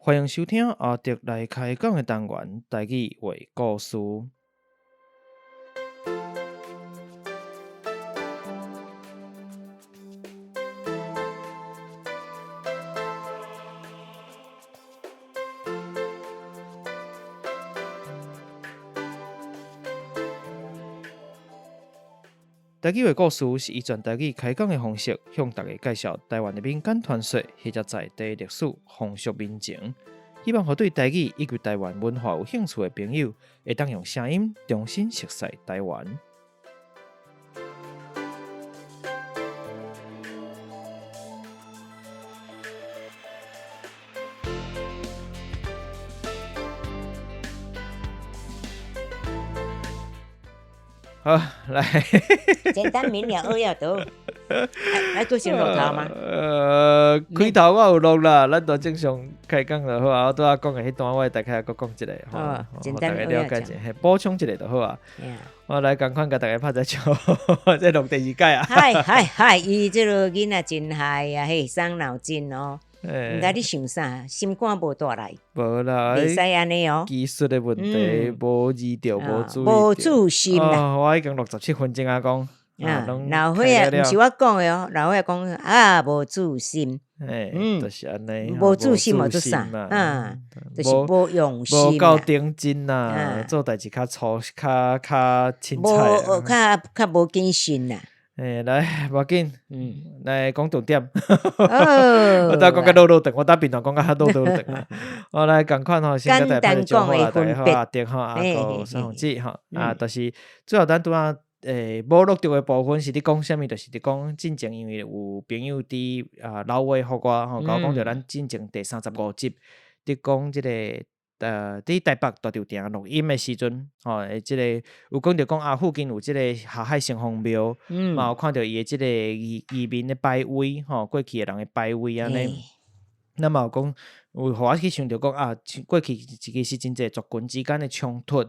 歡迎收聽阿德來開講的單元，台語話故事。台語話故事是以全台語開講的方式，向大家介紹台灣的民間傳說或者在地歷史、風俗民情。希望予對台語以及台灣文化有興趣的朋友，會當用聲音重新熟悉台灣。好，來，簡單明了扼要的。來，閣先錄頭嗎？開頭我有錄啦，咱都正常開講就好啊。我拄仔講的彼段，我會大概閣講一下，吼，大家了解一下，補充一下就好啊。我來仝款，共大家拍一招，這錄第二擺啊。嗨嗨嗨，伊這个囡仔真害啊，嘿，傷腦筋哦。毋知你想啥，心肝無帶來。無啦，袂使按呢哦。技術的問題，無遇著，無注意。無自信啦。我已經67分鐘啊，講。啊，老歲仔，毋是我講的哦，老歲仔講啊，無自信。嗯，就是按呢。無自信嘛，做啥？啊，就是無用心。無夠認真啦，做代誌較粗，較較凊彩。無，較較無謹慎啦。欸，來，無要緊，來講重點。我拄仔講甲落落長，我拄仔平常講甲較落落長。我來仝款吼，先共大家拍個招呼啊，大家好，阿德吼，啊，閣三鳳姊吼，啊，就是主要咱拄仔無錄著的部分是咧講啥物？就是咧講進前，因為有朋友佇啊留話予我吼，共我講著咱進前第35集佇講這個佇台北大稻埕錄音的時陣，吼，這個有講著講啊，附近有這個霞海城隍廟，嘛有看著伊的這個移民的牌位，吼，過去的人的牌位按呢。那嘛有講，有予我去想著講啊，過去其實真濟族群之間的衝突，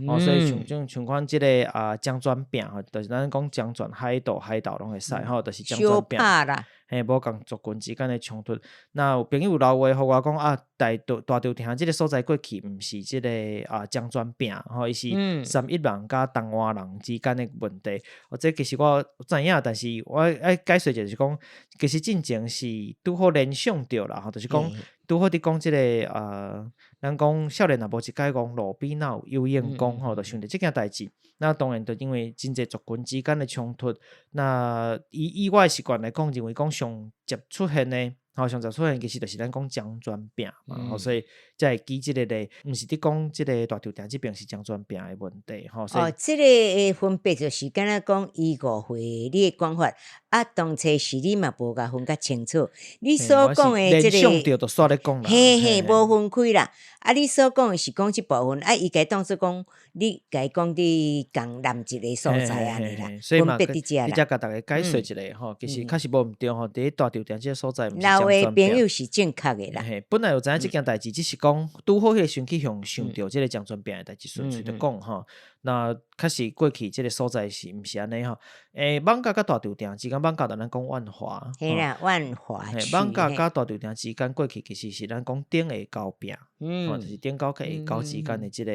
哦，所以像種像款這个啊漳泉拚吼，就是咱講漳泉海盜海盜攏會使吼，就是漳泉拚。嘿，無仝族群之間的衝突。那有朋友留話予我講啊，大稻大稻埕這个所在過去毋是這个啊漳泉拚吼，伊是三邑人佮东湾人之間的問題。哦，這其實我知影，但是我愛解釋就是講，其實進前是拄好聯想著啦，吼，就是講拄好佇講這个咱講少年若無一屆戇，路邊若有游泳公吼，就想著這件代誌。那當然，就因為真濟族群之間的衝突，那以我的習慣來講，認為講上捷出現的，吼，上捷出現其實就是咱講漳泉拚嘛，吼，所以才會舉這个例，毋是佇講這个大稻埕這邊是漳泉拚的問題，吼。哦，這個的分別就是敢若講伊誤會你的講法，啊，當初是你嘛無共分較清楚，你所講的這個，嘿嘿，無分開啦。啊，你所講的是講這部分，啊，伊共當做講，你共伊講佇仝南一个所在按呢啦，分別佇遮啦。你才共大家解釋一下吼，其實確實無毋對吼，佇咧大稻埕這个所在，毋是老的朋友是正確的啦。嘿，本來有知影這件代誌，只是講拄好彼个時陣去向想著這个漳泉拚的代誌，純粹著講吼。那確實過去這个所在是毋是按呢吼？欸，艋舺佮大稻埕之間，艋舺就咱講萬華，嘿啦，萬華區。艋舺佮大稻埕之間過去其實是咱講頂下溝拚，吼，就是頂溝佮下溝之間的這個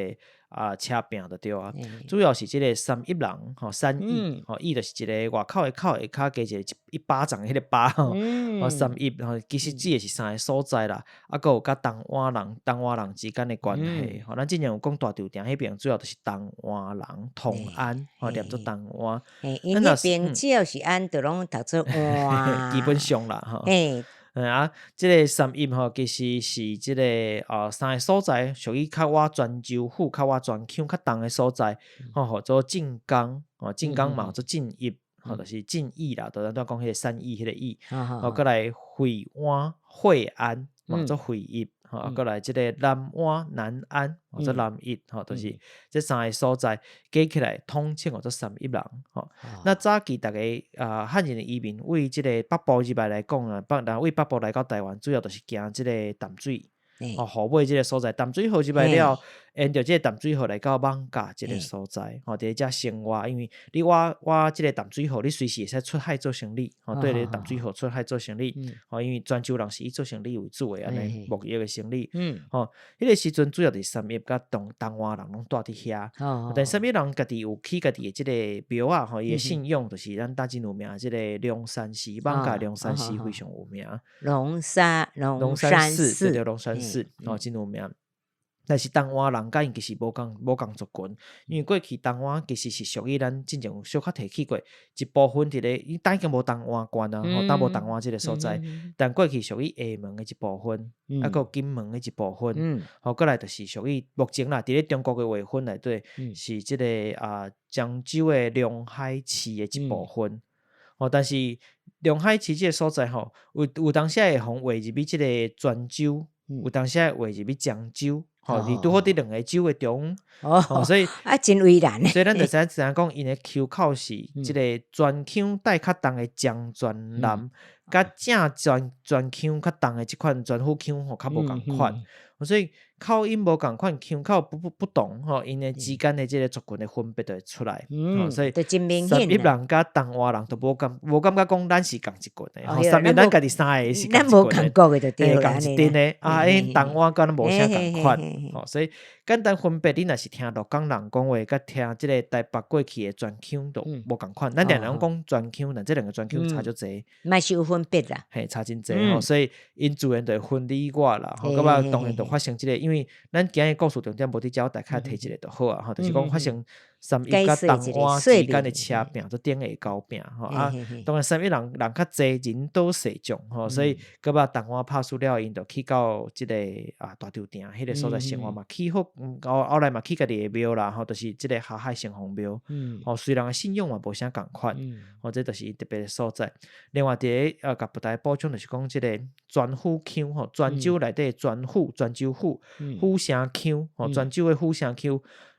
啊車拚就對啊。主要是這個三邑人吼，三邑吼，邑就是一個外口的口，下跤加一個一巴掌的彼個巴吼，三邑吼，其實指的是三个所在啦。啊，閣有佮東灣人、東灣人之間的關係。吼，咱之前有講大稻埕彼邊主要就是東灣人同安，吼，念做東灣。𪜶彼邊只要是安，就攏讀做灣。基本上啦，吼。啊，這个三邑吼，其實是這个三个所在，屬於較倚泉州府、較倚泉腔較重的所在，吼，號做晉江，吼，晉江嘛叫做晉邑，吼，就是晉邑啦，就咱拄仔講彼个三邑彼个邑，吼，閣來惠安、惠安嘛做惠邑，吼，啊，閣來這个南安、南安，號做南邑，吼，就是這三个所在加起來統稱號做三邑人，吼。那早期逐家啊漢人的移民對這个北部入來來講啊，北人對北部來到台灣，主要就是驚這个淡水。吼，河尾這个所在，淡水河入來了，沿著這个淡水河來到艋舺這个所在，吼，佇咧遮生活，因為你倚倚這个淡水河，你隨時會使出海做生意，吼，對咧，淡水河出海做生意，吼，因為泉州人是以做生意為主的，按呢貿易的生意，吼，彼个時陣主要就是三邑佮東灣人攏住佇遐，但三邑人家己有起家己的這个廟仔，吼，伊的信仰就是咱當真有名，這个龍山寺，艋舺龍山寺非常有名。龍山寺，對對，龍山寺，吼，真有名。但是東灣人佮𪜶其實無仝族群，因為過去東灣其實是屬於咱之前有小可提起過一部分佇咧，伊當已經無東灣縣啊，吼，當無東灣這个所在，但過去屬於廈門的一部分，啊，閣有金門的一部分，吼，閣來就是屬於目前啦，佇咧中國的劃分內底是這个啊漳州的龍海市的一部分，吼，但是龍海市這个所在吼，有當時會予劃入去這个泉州，有當時會劃入去漳州。吼，你拄好佇兩个州的中，吼，所以啊，真為難。所以咱就知影講，𪜶的腔口是這个泉腔帶較重的漳泉南，佮正泉腔較重的這款泉府腔吼，較無仝款。所以口音無仝款，腔口不同吼，𪜶的之間的這個族群的分別就會出來。所以三邑人佮東灣人都無感覺講咱是仝一群的，吼，三邑咱家己三个是仝一群的，仝一陣的，啊，𪜶東灣佮咱無啥仝款，吼，所以簡單分別，你若是聽鹿港人講話，佮聽這个台北過去的泉腔都無仝款。咱定定講泉腔，但這兩个泉腔差足濟，嘛是有分別啦，嘿，差真濟吼，所以𪜶自然就會分你我啦，吼，到尾當然就發生這个，因為咱今日故事重點無佇遮，我大概提一個就好啊，吼，就是講發生三邑佮東灣之間的車拼，做頂下交拼，吼啊，當然三邑人較濟，人多勢眾，吼，所以到尾東灣拍輸了，𪜶就去到這个啊大稻埕彼个所在生活嘛，起好，後來嘛起家己的廟啦，吼，就是這个霞海城隍廟，吼，雖然信仰嘛無啥仝款，吼，這就是特別的所在。另外，佇咧共大家補充，就是講這个泉府腔，吼，泉州內底的泉府、泉州府、府城腔，吼，泉州的府城腔。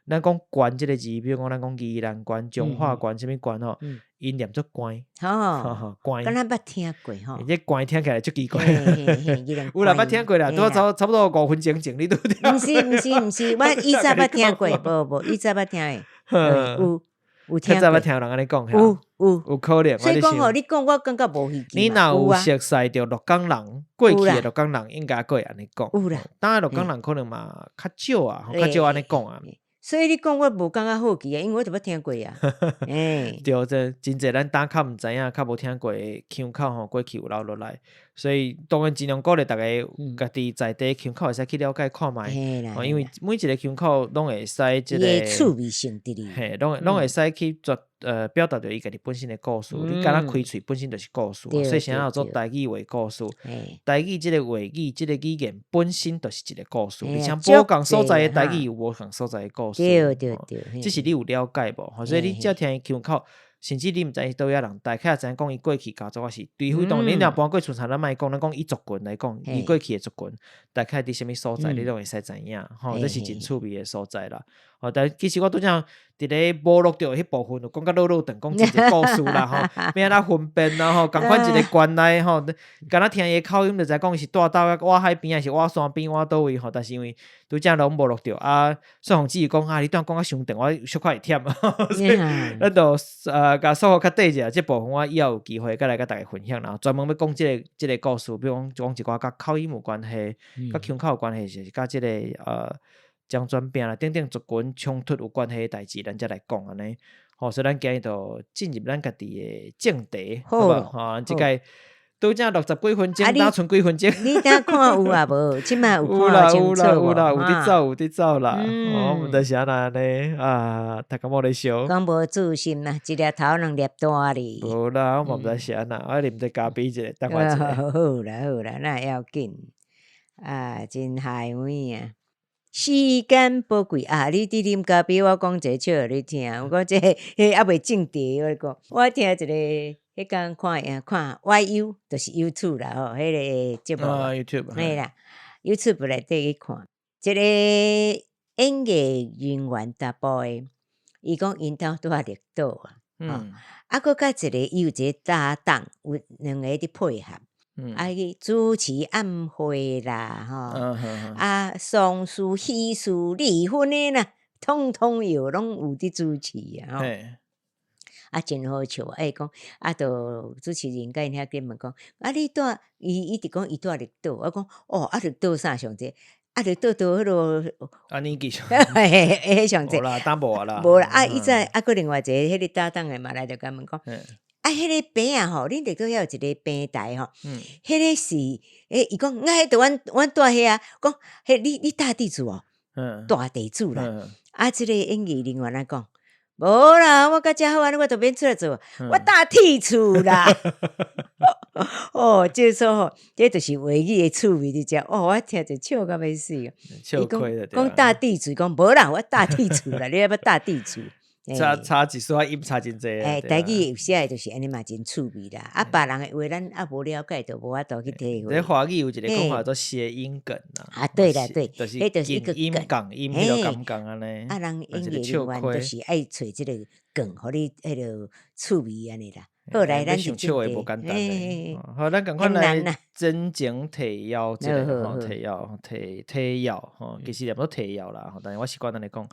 咱講縣這个字，比如講咱講宜蘭縣、彰化縣，啥物縣吼，𪜶念做關，吼，關，敢若捌聽過吼？這關聽起來足奇怪，有啦，捌聽過啦，拄仔差不多5分鐘前你拄聽。毋是毋是毋是，我以前捌聽過，無無，以前捌聽的，有有聽過。較早捌聽人按呢講，有有有可能。所以講吼，你講我感覺無稀奇。你若有熟似著鹿港人，過去的鹿港人應該閣會按呢講。有啦，當然鹿港人可能嘛較少啊，較少按呢講啊。所以你講我無感覺好奇啊，因為我就捌聽過啊。對，這真濟咱當較毋知影，較無聽過的腔口吼，過去有留落來，所以當然盡量鼓勵大家家己在地腔口會使去了解看覓，因為每一个腔口攏會使這个趣味性佇裡，嘿，攏會使去做表達著伊家己本身的故事。你敢若開喙本身就是故事，所以啥叫做台語話故事？台語這个話語，這个語言本身就是一个故事，而且無仝所在的台語有無仝所在的故事。對對對，這是你有了解無？所以你只聽伊腔口，甚至你毋知伊佗位仔人，大概知影講伊過去家族抑是，除非當你若搬過厝，咱莫講，咱講以族群來講，伊過去的族群，大概佇啥物所在，你攏會使知影，吼，這是真趣味的所在啦。吼，但其實我拄才佇咧無錄著彼部分，有講甲落落長，講真濟故事啦，吼，欲按怎分辨啦，吼，仝款一个縣內吼，敢若聽伊的口音就知講伊是蹛佗位，倚海邊抑是倚山邊，倚佗位吼，但是因為拄才攏無錄著啊，宋鳳姊講啊，你拄才講甲傷長，我小可會忝，所以咱就共速度較短者，這部分我以後有機會閣來共大家分享啦，專門欲講這个故事，比如講講一寡佮口音有關係，佮腔口有關係，是佮這个漳泉拚啦，等等族群衝突有關係的代誌，咱才來講按呢。吼，所以咱今日就進入咱家己的正題，好無？吼，這擺拄才60幾分鐘，打賰幾分鐘。你敢看有啊無？這擺有看清楚有啦有啦有啦，有佇走有佇走啦。我毋知是按怎按呢啊，頭殼某咧燒。講無自信啦，一粒頭兩粒大哩。無啦，我嘛毋知是按怎，我啉一咖啡者，等我一下。好啦好啦，那要緊啊，真害有影。時間寶貴啊！你佇啉咖啡，我講一个笑予你聽。我這個猶未正題，我講，我聽一个彼工看影看 YU，就是 YouTube 啦吼，彼个節目。啊，YouTube。嘿啦，YouTube 內底去看，一个演藝人員查埔的，伊講𪜶兜拄仔綠島啊，啊，閣佮一个伊有一个搭檔，有兩个佇配合。啊去主持宴會啦，吼，啊喪事喜事離婚的啦，統統有，攏有佇主持啊，吼。啊，真好笑啊！欸講啊，就主持人佮𪜶遐咧問講，啊，你住伊伊直講伊住綠島，我講哦，啊綠島啥上濟？啊綠島佇彼落，啊你記，嘿嘿，彼上濟。無啦，當無啊啦。無啦，啊伊再啊，閣另外一个彼個搭檔的嘛來就共問講，啊，彼个棚仔吼，恁綠島遐有一个平台吼，彼个是，欸，伊講，啊，彼著阮阮住遐，講，彼你你大地主哦，大地主啦，啊，這个演藝人員來講。無啦，我佮遮好按呢，我就免出來做，我搭鐵厝啦。哦，這說吼，這就是話語的趣味佇遮。哦，我聽著笑甲欲死。伊講講搭地主，講無啦，我搭鐵厝啦，你欲搭地厝？差差一絲音差真濟。欸，台語有時就是按呢嘛，真趣味啦。啊，別人的話咱猶無了解，就無法度去體會。這華語有一个講法做諧音梗啦。啊，對啦，對，就是近音共音彼個感覺按呢。啊，人演藝人員就是愛揣這个梗，予你彼个趣味按呢啦。好來，咱想笑的無簡單的。好，咱仝款來真情提要一下吼，提要提提要吼，其實念做提要啦，但是我習慣按呢講。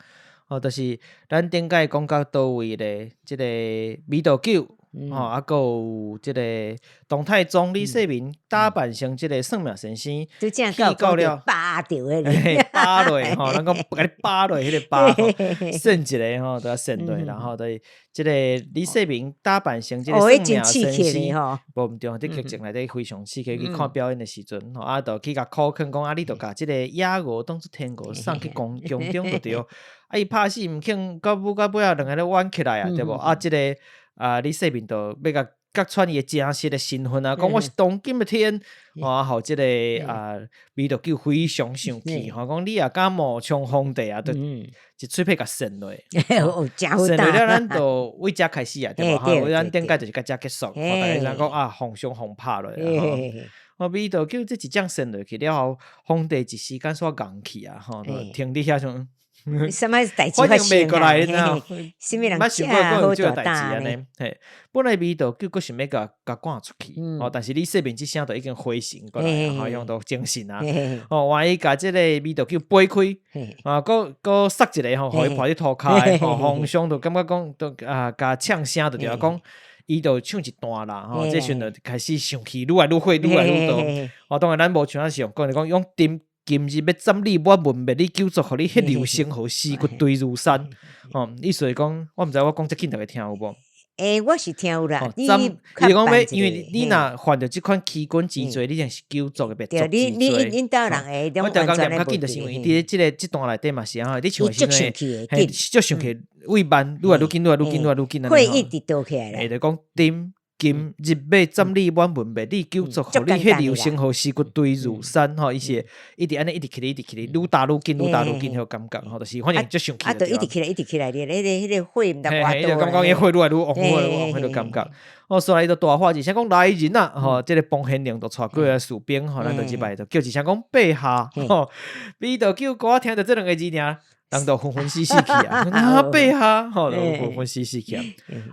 哦，就是咱頂擺講到佗位咧，這个美道久，吼，啊，閣有這个唐太宗李世民打扮成這个算命先生，去到了扒著彼个，扒落吼，咱講共你扒落彼个扒，扇一个吼，都要扇落，然後就是這个李世民打扮成這個算命先生，無毋對，佇劇情內底非常刺激，去看表演的時陣，吼，啊，就去共苦勸講，啊，你著共這個野鵝當做天鵝送去宮宮中就對。啊！伊拍死毋肯，到尾到尾仔兩个咧冤起來啊，對無？啊，這个啊，李世民就欲共揭穿伊的真實的身份啊，講我是當今的天，啊，予這个啊，美道久非常生氣，吼，講你也敢冒充皇帝啊，就一喙皮共扇落，扇落了，咱就為遮開始啊，對無？吼，咱頂擺就是到遮結束，大家知影講啊，皇上予拍落，吼，美道久這一掌扇落去了後，皇帝一時間煞戇去啊，吼，停佇遐像。啥物代誌發生過來，啊？啥物人遮好大膽呢？嘿，本來美道久閣想欲共共趕出去，哦，但是李世民這聲就已經回神過來，吼，用到精神啊，哦，萬一共這个美道久掰開，啊，閣閣塞一个吼，予伊趴佇塗跤，吼，皇上就感覺講，就啊，共嗆聲就對啊，講伊就唱一段啦，吼，這時陣就開始生氣，愈來愈火，愈來愈多。哦，當然咱無像咱是用講，就講用今今日欲斬你滿門，滅你九族，予你血流成河，屍骨堆如山。吼，意思是講，我毋知我講這緊逐家聽有無？欸，我是聽有啦。斬，伊講欲，因為你若犯著這款欺君之罪，你一定是九族的滅族之罪。你你恁兜人會，我逐工念較緊，就是因為佇這个這段內底嘛是按呢，你唱的時陣，嘿，足生氣，為慢，愈來愈緊，愈來愈緊，愈來愈緊。火一直倒起來。會就講朕。今日欲斬你滿門，滅你九族，予你血流成河，屍骨堆如山。吼，伊是一直按呢，一直起來，一直起來，愈打愈緊，愈打愈緊，彼感覺吼，就是反正足生氣。啊，就一直起來，一直起來，彼个彼个火毋知偌多。感覺伊火愈來愈旺，愈來愈旺，彼个感覺。哦，所以伊就大喊一聲講來人啊！吼，這个彭賢龍就帶幾个士兵，吼，咱就這擺就叫一聲講陛下，吼，美道久歌聽著這兩个字爾。人就昏昏死死去啊！啊，陛下，吼，就昏昏死死去啊！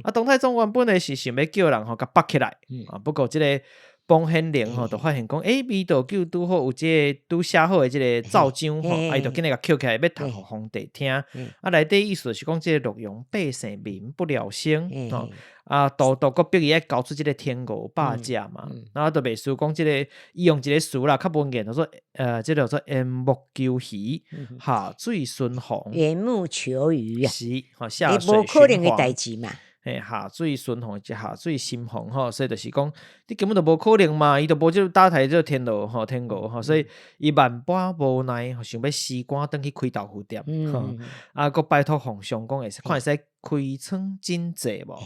啊，唐太宗原本咧是想欲叫人吼共縛起來，啊，不過這个彭賢龍吼就發現講，欸，美道久拄好有這个拄寫好的這个奏章吼，啊，伊就緊來共抾起來，欲讀予皇帝聽。啊，內底意思就是講，這个洛陽百姓民不聊生，吼。啊，都都閣逼伊愛交出這个天鵝百隻嘛，然後就袂輸講這个，伊用一个詞啦，較文言，就說，這个叫做緣木求魚，下水循環。緣木求魚啊。是，吼，下水無可能的代誌嘛。嘿，下水循環，即下水心防吼，所以就是講，你根本就無可能嘛，伊就無這個打台這個天鵝吼，天鵝吼，所以伊萬般無奈，想欲辭官轉去開豆腐店，啊，閣拜託皇上講會使，看會使開創經濟無？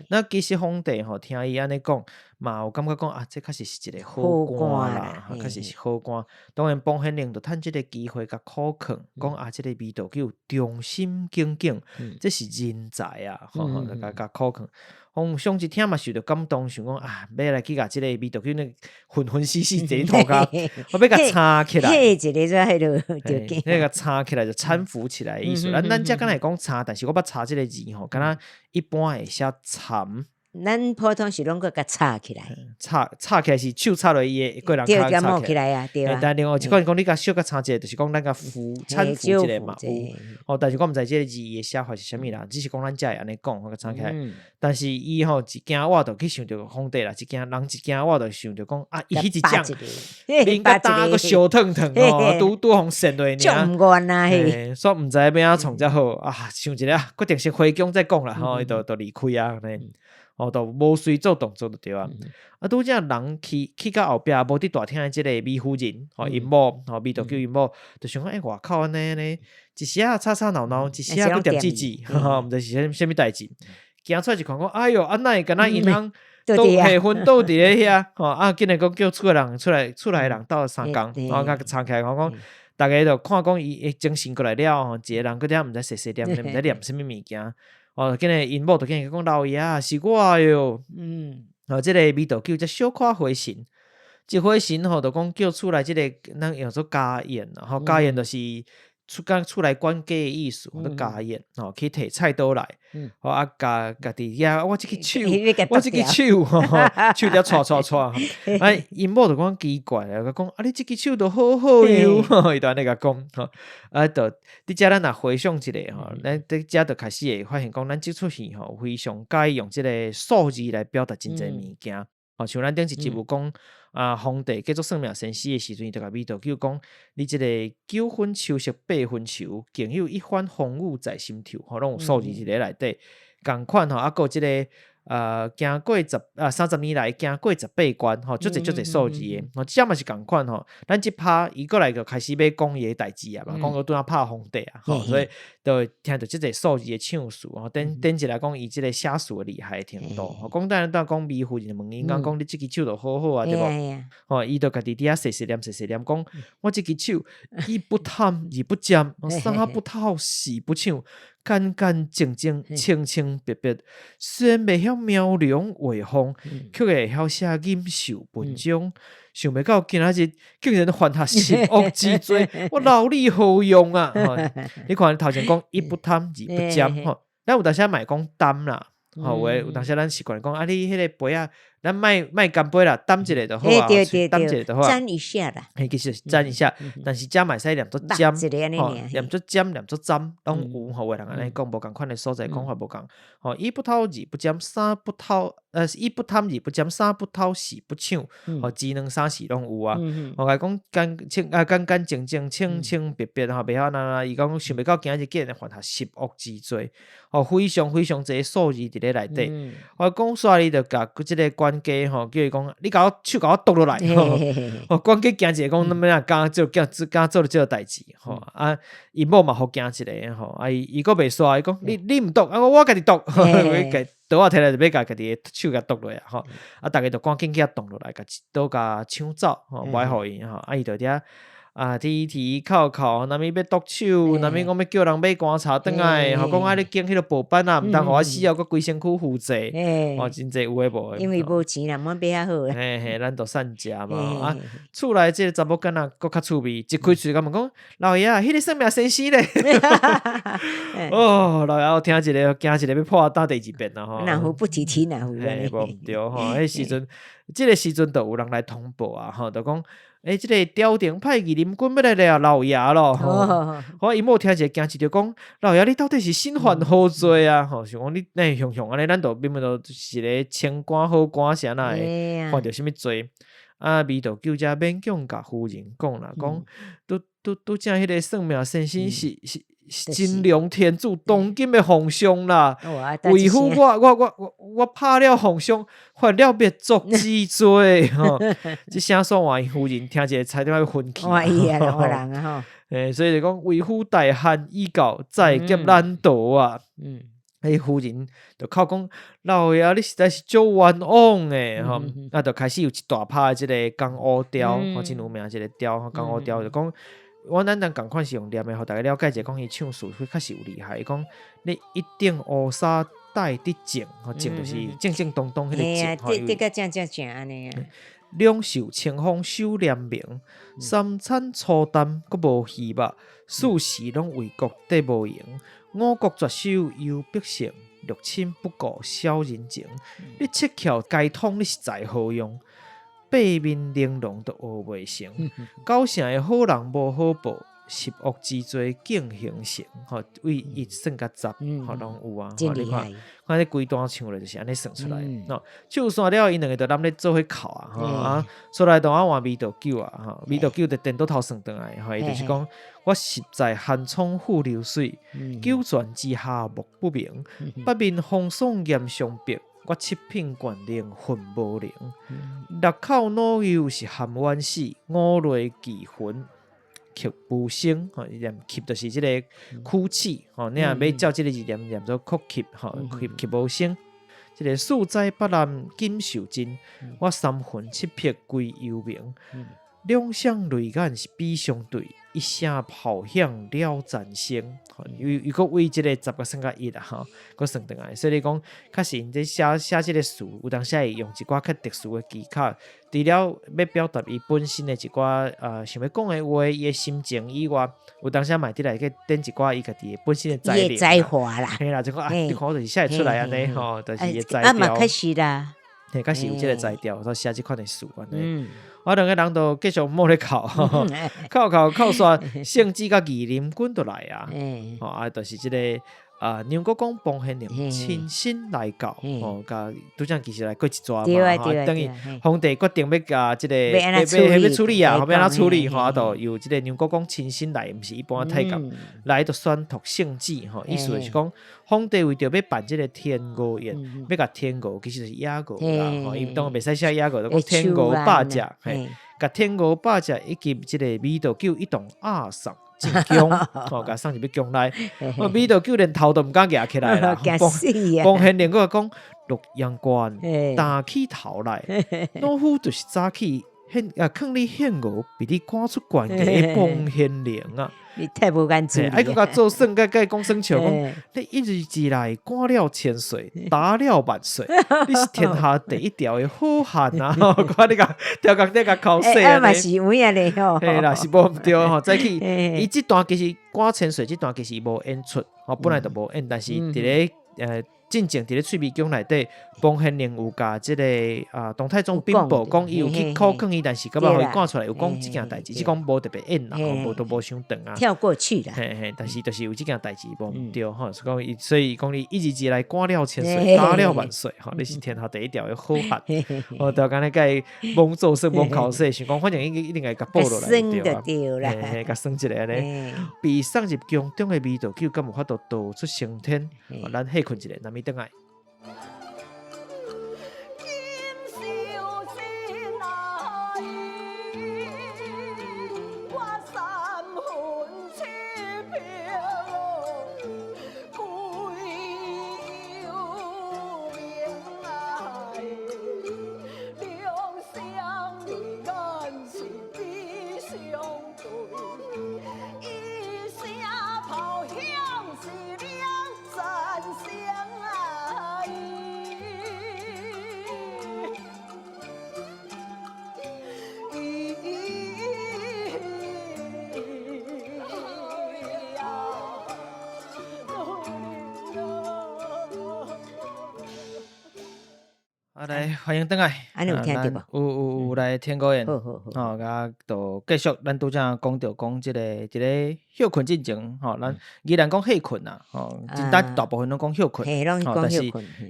那其實皇帝吼聽伊按呢講，嘛有感覺講啊，這確實是一個好官啦，確實是好官。當然，彭賢龍就趁這个機會共苦勸，講啊，這个美道久忠心耿耿，這是人才啊，吼，共共苦勸。皇上一聽嘛受著感動，想講啊，欲來去共這个美道久呢昏昏死死坐佇塗跤，我欲共撐起來。彼一个在彼落就彼共撐起來就攙扶起來的意思。咱咱遮敢若會講撐，但是我捌查這个字吼，敢若一般會寫攙。咱普通是攏閣共插起來，插插起來是手插落伊的過人跤插起來啊，對啊。但另外一款講你共小可插一下，就是講咱共扶攙扶一下嘛有。哦，但是我毋知這個字伊的寫法是啥物啦，只是講咱遮會按呢講，共插起來。但是伊吼一驚我就去想著皇帝啦，一驚人一驚我就想著講啊，伊彼一掌面甲焦閣燒燙燙吼，拄拄予扇落爾。足毋願啊，嘿。所以毋知欲按怎創才好啊，想一下，決定先回宮再講啦，吼，伊就就離開啊，按呢。哦，就無隨做動作就對啊。啊，拄才人去去到後壁，無佇大廳的這个美婦人，吼，𪜶某，吼，美道久𪜶某，就想講，欸，外口按呢按呢，一時仔吵吵鬧鬧，一時仔閣念字字，吼，毋知是啥啥物代誌。行出來一看講，哎喲，啊哪會敢若𪜶翁倒下昏倒佇咧遐，吼，啊，竟然閣叫厝的人出來，厝內的人鬥相共，吼，共撐起來，講講，逐家就看講伊會精神過來了後，一個人閣佇遐毋知細細念，毋知念啥物物件。哦，竟然𪜶某就竟然講老爺是我喲，哦，這个美道久才小可回神，一回神吼，就講叫厝內這个咱叫做家燕，吼，家燕就是厝間厝內管家的意思，叫家燕，吼，去提菜刀來，吼啊，共家己遐，我這支手，我這支手，吼，手佇遐掣掣掣，啊，𪜶某就講奇怪啊，講啊，你這支手都好好喲，伊就按呢共講，吼，啊，就佇遮咱若回想一下吼，咱佇遮就開始會發現講，咱這齣戲吼非常佮意用這个數字來表達真濟物件，吼，像咱頂一集有講啊，皇帝繼續算命先生的時陣，伊就共美道久講，你這个九分秋色八分愁，更有一番風雨在心頭，吼，攏有數字佇咧內底，仝款吼，啊，閣有這个行過十啊30年來行過18關，吼，足濟足濟數字的，吼，這嘛是仝款吼。咱這拍伊過來就開始欲講伊的代誌啊嘛，講閣拄仔拍皇帝啊，吼，所以就會聽著這濟數字的唱詞，吼，頂頂一來講伊這个寫詞的厲害程度，吼，講等下講美婦人問伊講講你這支手就好好啊，對無？吼，伊就家己佇遐細細念細細念講，我這支手一不貪二不占，三不偷四不搶。乾乾淨淨、清清白白，雖然袂曉描龍畫鳳，卻會曉寫錦繡文章。想袂到今仔日竟然犯下十惡之罪，我勞你何用啊？你看頭前講一不貪，二不占，吼，咱有當時嘛會講擔啦，吼，有的有當時咱習慣講啊，你彼个杯仔，咱莫莫乾杯啦，擔一下就好啊，擔一下就好啊，沾一下啦，嘿，其實是沾一下，但是遮嘛會使念做占，吼，念做占，念做沾，攏有吼，有的人按呢講，無仝款的所在講法無仝，吼，一不偷，二不占，三不偷，一不貪，二不占，三不偷，四不搶，吼，一兩三四攏有啊。我共講乾清啊，乾乾淨淨、清清白白吼，袂曉哪哪，伊講想袂到今日竟然犯下十惡之罪，吼，非常非常濟數字佇咧內底。我講煞伊就共這个管家吼，叫伊講，你共我手共我剁落來。吼，管家驚一下講，欲按怎敢做，敢做這个代誌吼。啊，𪜶某嘛予驚一下吼，啊，伊伊閣袂煞，伊講你你毋剁，啊我我家己剁，刀仔摕來就欲共家己的手共剁落來吼。啊，逐家就趕緊去遐動落來，共刀共搶走吼，無愛予伊吼。啊，伊就佇遐啊，提提哭哭，若物欲剁手，若物講欲叫人買棺材轉來，吼，講啊，你揀彼个薄板啊，毋通予我死後閣規身軀負債，吼，真濟有的無的。因為無錢啦，免買較好。嘿嘿，咱就散食嘛。啊，厝內這个查某囡仔閣較趣味，一開喙共問講，老爺仔，彼个算命先生咧。哦，老爺我聽一下，驚一下欲破膽第二遍啦吼。哪壺不提提哪壺。嘿，無毋對吼，彼時陣，這个時陣就有人來通報啊，吼，就講。欸，這个朝廷派儀林軍欲來掠老爺咯！吼，𪜶某聽一下驚一著講，老爺你到底是身犯何罪啊？吼，想講你哪會雄雄按呢，咱都明明都是一个清官好官，是按怎會犯著啥物罪？啊，美道久才勉強共夫人講啦，講拄拄拄才彼个算命先生是是是真龍天子當今的皇上啦，為夫我我我我我拍了皇上，犯了滅族之罪吼。這聲說話，夫人聽一下差點欲昏去。欸，所以就講為夫大限已到，在劫難逃啊。彼夫人就哭講，老爺你實在是足冤枉的吼。啊，就開始有一大拍的這个江湖調，吼，真有名這个調，江湖調就講。我咱咱仝款是用念的，予逐家了解者，講伊唱詞確實有厲害。伊講你一頂烏紗戴得正，吼正就是正正當當彼個正，吼。得得正正正按呢啊。兩袖清風守廉明，三餐粗淡閣無魚肉，四時攏為國綴無閒。五穀絕收猶百姓，六親不顧小人情。你七竅皆通，你實在好用。八面玲瓏都學袂成，九成的好人無好報，十惡之罪竟形成。吼，為一算甲十，吼攏有啊。真厲害！看這規段唱咧，就是按呢算出來。喏，唱煞了，𪜶兩个就攬咧做伙哭啊，吼啊，煞來當啊換味道酒啊，吼，味道酒就顛倒頭算轉來，吼，伊就是講，我實在寒窗苦流水，九泉之下莫不明，八面風霜嚴相逼。我七品縣令混無能，六口老幼是含冤死，五類忌魂泣無聲，吼，念泣就是這个哭泣，吼，你若欲照這个字念念做哭泣，吼，泣泣無聲。這个四災八難錦繡盡，我三魂七魄歸幽冥。兩雙淚眼是比相對，一聲炮響了殘生。伊伊閣為這个十個算甲一啦，吼，閣算轉來。所以你講，確實𪜶這寫寫這个詞，有當時會用一寡較特殊的技巧，除了欲表達伊本身的一寡想欲講的話，伊的心情以外，有當時嘛會佇內底展一寡伊家己的本身的才能。才華啦。嘿啦，就講啊，你看我就是寫會出來按呢吼，就是伊的才調。啊嘛確實啦。嘿，確實有這个才調，所以寫這款的詞按呢。我兩个人就繼續耄咧哭，哭哭哭煞，聖旨佮儀林軍就來啊，吼啊，就是這个啊，梁國公彭獻龍親身來到，吼，共拄才其實來過一逝嘛，等於皇帝決定欲共這个欲欲欲處理啊，欲按怎處理，吼，啊，就由這个梁國公親身來，毋是一般太監來，就宣讀聖旨，吼，意思就是講，皇帝為著欲辦這个天鵝宴，欲共天鵝，其實就是野鵝啦，吼，伊當然袂使寫野鵝，就講天鵝百隻，嘿，共天鵝百隻以及這个美豆酒一同押送進宮，吼，共送入去宮內，美豆酒連頭都毋敢舉起來啦，驚死啊！彭獻龍閣講，洛陽關擔起頭來，老夫就是早起獻啊，囥你獻鵝，被你趕出關的彭獻龍啊！你太無眼珠。啊，閣共做耍，佮佮講耍笑，講你一日之內趕了千歲，打了萬歲，你是天下第一條的好漢啊！看你共刁工咧共剾洗啊嘛是有影咧吼。嘿啦，是無毋對吼。早起伊這段其實趕千歲，這段其實無演出，吼，本來就無演，但是佇咧進前佇咧翠微宮內底，彭獻龍有共這个啊，唐太宗稟報講，伊有去苦勸伊，但是閣欲予伊趕出來，有講這件代誌，只講無特別演啦，無都無傷長啊。跳過去啦。嘿嘿，但是就是有這件代誌無毋對吼，所以講伊，所以講伊一日之內趕了千歲，打了萬歲，吼，你是天下第一條的好漢。哦，就按呢共伊罔做耍罔剾洗，想講反正已經一定會共報落來對啊。嘿嘿，共算一下按呢，被送入宮中的美豆酒，敢有法度逃出生天？咱歇睏一下，咱咪轉來。啊，來歡迎轉來。啊，你有聽著無？有有有，來聽歌言。好好好。吼，啊，就繼續，咱拄才講著講這个，這个歇睏進前，吼，咱宜蘭講歇睏啊，吼，真大大部分攏講歇睏，吼，但是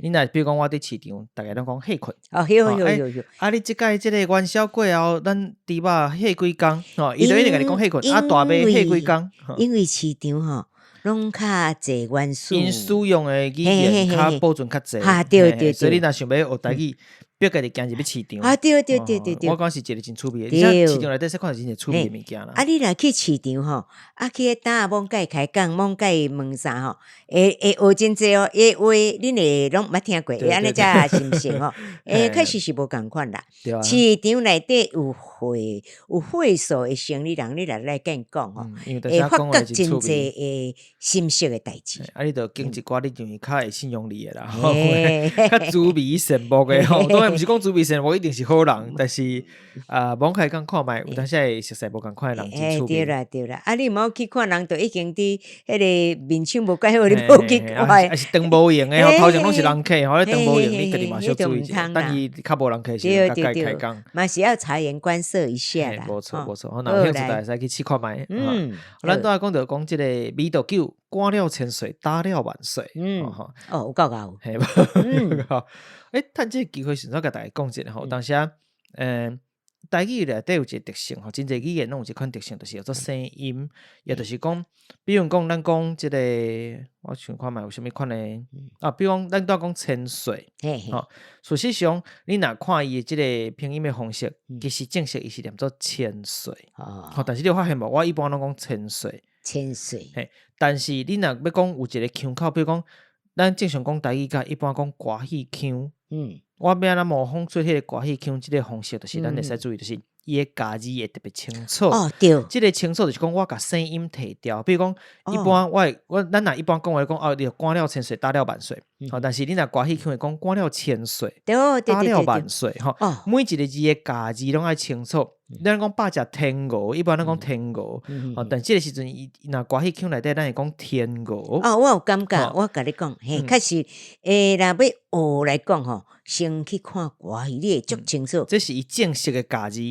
你若比如講我佇市場，逐家攏講歇睏。哦，歇歇歇歇。啊，你這擺這个元宵過後，咱豬肉歇幾工，吼，伊就一定共你講歇睏，啊，大麥歇幾工。因為市場吼。攏較濟元素，𪜶使用的語言較保存較濟，對對對，所以你若想欲學台語，逼家己行入去市場。啊，對對對對對，我講是一个真趣味的，而且市場內底說看是真濟趣味的物件啦。啊，你若去市場吼，啊去彼擔仔罔佮伊開講，罔佮伊問啥吼，會會學真濟哦，伊話恁會攏毋捌聽過，會按呢才是毋是吼？欸，確實是無仝款啦。市場內底有會有會所的生意人，你若來共講吼，會發覺真濟的心色的代誌。啊，你著揀一寡你認為較會信用你的啦，較慈眉善目的吼，當然毋是講滋味善，無一定是好人，但是啊，罔開講看覓，有當時會熟似無仝款的人真趣味。對啦對啦，啊你毋好去看人，就已經佇彼個面相無蓋好，你無去看。啊是長無閒的吼，頭前攏是人客吼，你長無閒，你家己嘛小注意一下。等伊較無人客時陣，才開講。嘛是要察言觀色一下啦。無錯無錯，若有興趣，就會使去試看覓。嗯，咱拄仔講著講這個美豆酒，灌了千歲，打了萬歲。嗯，哦，有夠𠢕。嘿，欸，趁這個機會，順便共大家講一下吼，當時啊，台語內底有一個特性吼，真濟語言攏有這款特性，就是叫做聲音，也就是講，比如講，咱講這個，我想看覓有啥物款的啊，比如講，咱拄仔講千歲，吼，事實上，你若看伊的這個拼音的方式，其實正式伊是念做千歲，吼，但是你有發現無？我一般攏講千歲，千歲，嘿，但是你若欲講有一個腔口，比如講，咱正常講台語，佮一般講歌戲腔，我欲按怎模仿出彼個歌戲腔這個方式，就是咱會使注意，就是伊的咬字會特別清楚。哦，對。這個清楚就是講我共聲音提掉，比如講，一般我會我咱若一般講話講哦，你灌了千歲，打了萬歲，吼，但是你若歌戲腔會講灌了千歲，打了萬歲，吼，每一個字的咬字攏愛清楚。咱講百食天鵝，一般咱講天鵝，吼，但這個時陣伊若歌戲腔內底，咱會講天鵝。哦，我有感覺，我共你講，嘿，確實，欸，若欲學來講吼，先去看歌戲，你會足清楚。這是伊正式的咬字，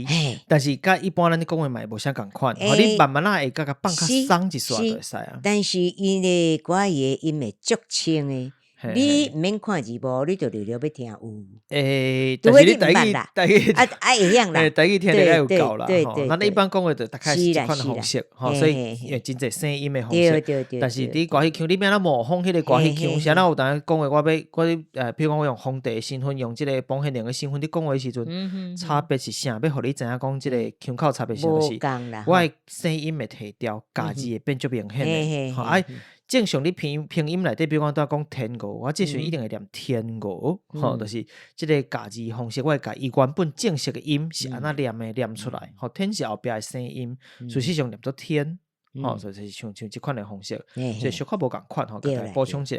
但是佮一般咱咧講話嘛會無啥仝款，你慢慢仔會共共放較鬆一絲就會使啊。但是伊的歌戲的音會足清的。你毋免看字幕，你就直直欲聽有。欸，但是你台語台語啊啊會曉啦，台語聽著較有夠啦。吼，咱一般講話就大概是這款方式，吼，所以會真濟聲音的方式。但是佇歌戲腔，你欲按怎模仿彼個歌戲腔？啥人有當講話，我欲我譬如講我用皇帝的身份，用這個王憲齡的身份佇講話的時陣，差別是啥？欲予你知影講這個腔口差別是毋是？我的聲音會提調，咬字會變足明顯的。吼，啊。正常你拼拼音內底，比如講拄仔講天鵝，我這時陣一定會念天鵝，吼，就是這個咬字方式，我會共伊原本正式的音是按怎念的念出來，吼，天是後壁的聲音，事實上念做天。吼，所以就是像像這款的方式，所以小可無仝款吼，共大家補充一下。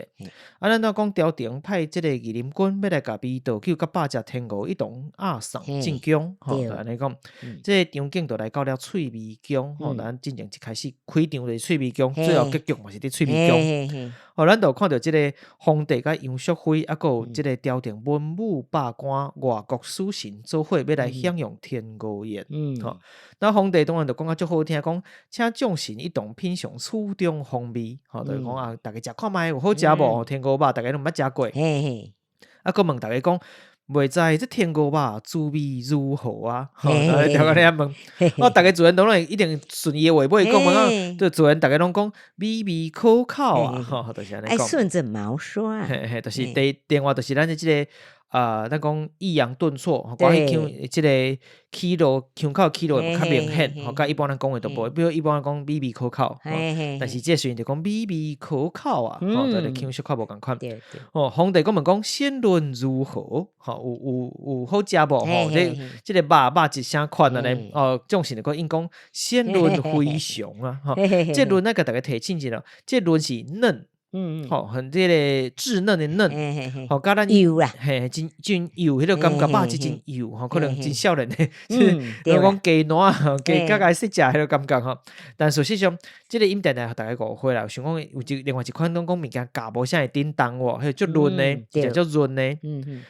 啊，咱拄仔講朝廷派這個儀林軍欲來共美道久佮百食天鵝一同押送進宮，吼，就按呢講。這個場景就來到了翠微宮，吼，咱進前一開始開場就是翠微宮，最後結局嘛是佇翠微宮。吼，咱就看著這個皇帝佮楊淑妃，啊，閣有這個朝廷文武百官、外國使臣做伙欲來享用天鵝宴。吼，那皇帝當然就講甲足好聽，講請眾臣一同品嘗此中風味。吼，就是講啊，逐家食看覓有好食無？天鵝肉，逐家攏毋捌食過。啊，閣問逐家講，袂知這天鵝肉滋味如何啊？吼，逐家咧問，哦，逐家自然攏會一定順伊的話尾講嘛，就自然逐家攏講美味可口啊，吼，就是按呢講。順著毛說啊。嘿嘿，就是第另外就是咱的這個。啊，咱講抑揚頓挫，歌戲腔這個起落腔口起落會較明顯，吼，佮一般咱講話都無，比如一般講美味可口，但是這個時陣就講美味可口啊，吼，這個腔小可無仝款。哦，皇帝閣問講鮮嫩如何？吼，有有有好食無？吼，這這個肉肉質啥款按呢？哦，眾臣就閣應講鮮嫩非常啊，吼，這嫩咱共大家提醒一下，這嫩是嫩。吼，很這個稚嫩的嫩，吼，佮咱幼啦，嘿，真真幼，彼個感覺肉質真幼，吼，可能真少年的，比如講雞蛋，雞較會使食彼個感覺吼。但事實上，這個音定定予大家誤會啦，想講有一另外一款攏講物件咬無啥會振動喎，彼個足潤的，食足潤的。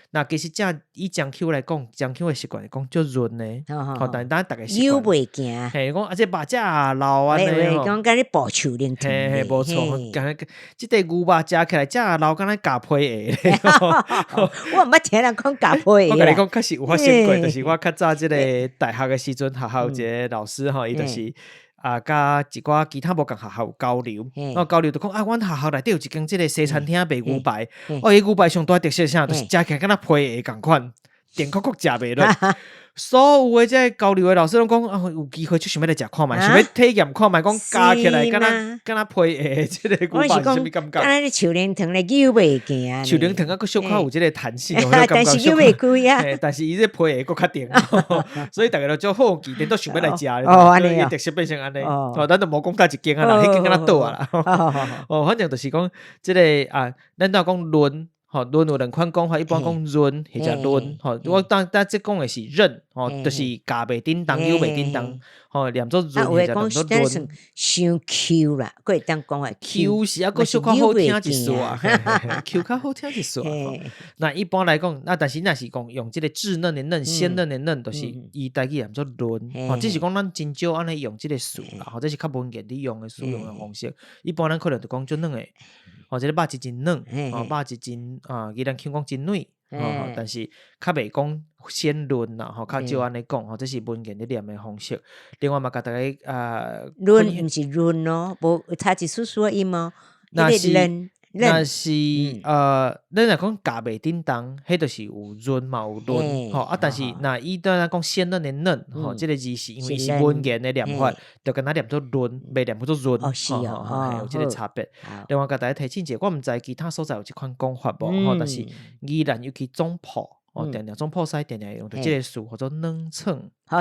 那其實這以章丘來講，章丘的習慣是講足潤的，吼，但咱逐家習慣。幼袂行。嘿，講啊，這肉遮老按呢吼。講佮你爆樹奶糖。嘿嘿，無錯，敢若這塊牛肉食起來遮老，敢若咬皮鞋。我毋捌聽人講咬皮鞋。我共你講，確實有發生過，就是我較早這個大學的時陣，學校有一個老師吼，伊就是啊，佮一寡其他無仝學校有交流，哦，交流就講啊，阮學校內底有一間這個西餐廳賣牛排，哦，伊牛排上大特色啥，就是食起來敢若皮鞋仝款，甜硞硞食袂落。所有的這個交流的老師攏講啊，有機會就想欲來食看覓，想欲體驗看覓，講咬起來敢若敢若皮鞋，這個牛排是啥物感覺？敢若樹奶糖咧扭袂行。樹奶糖啊，閣小可有這個彈性，但是扭袂開啊。但是伊這皮鞋閣較甜，所以逐家都足好奇，顛倒想欲來食。哦，按呢伊特色變成按呢。哦，咱就無講佗一間啊啦，彼間敢若倒啊啦。哦，反正就是講這個啊，咱拄仔講嫩。吼，嫩有兩款講法，一般講潤或者嫩，吼。我當當這講的是韌，吼，就是咬袂振動，咬袂振動，吼，念做潤或者念做嫩。傷 Q 啦，閣會當講話 Q 是抑閣小可好聽一絲啊，Q 較好聽一絲啊。那一般來講，那但是若是講用這個稚嫩的嫩、鮮嫩的嫩，就是伊台語念做潤，吼，只是講咱真少按呢用這個詞啦，吼，這是較文言佇用的使用的方式。一般咱可能就講足軟的。吼，這個肉質真軟，吼，肉質真啊，宜蘭腔講真軟，吼，但是較袂講鮮嫩啦，吼，較少按呢講，吼，這是文言咧念的方式。另外嘛，共大家啊，嫩毋是潤哦，無差一絲絲的音哦。若是若是咱若講咬袂振動，彼就是有潤嘛有嫩，吼啊，但是若伊當咱講鮮嫩的嫩，吼，這個字是因為是文言的念法，就敢若念做嫩，袂念做潤，吼，有這個差別。另外，共大家提醒一下，我毋知其他所在有這款講法無，吼，但是宜蘭尤其總埔，哦，定定總埔西定定用著這個詞，叫做軟脆。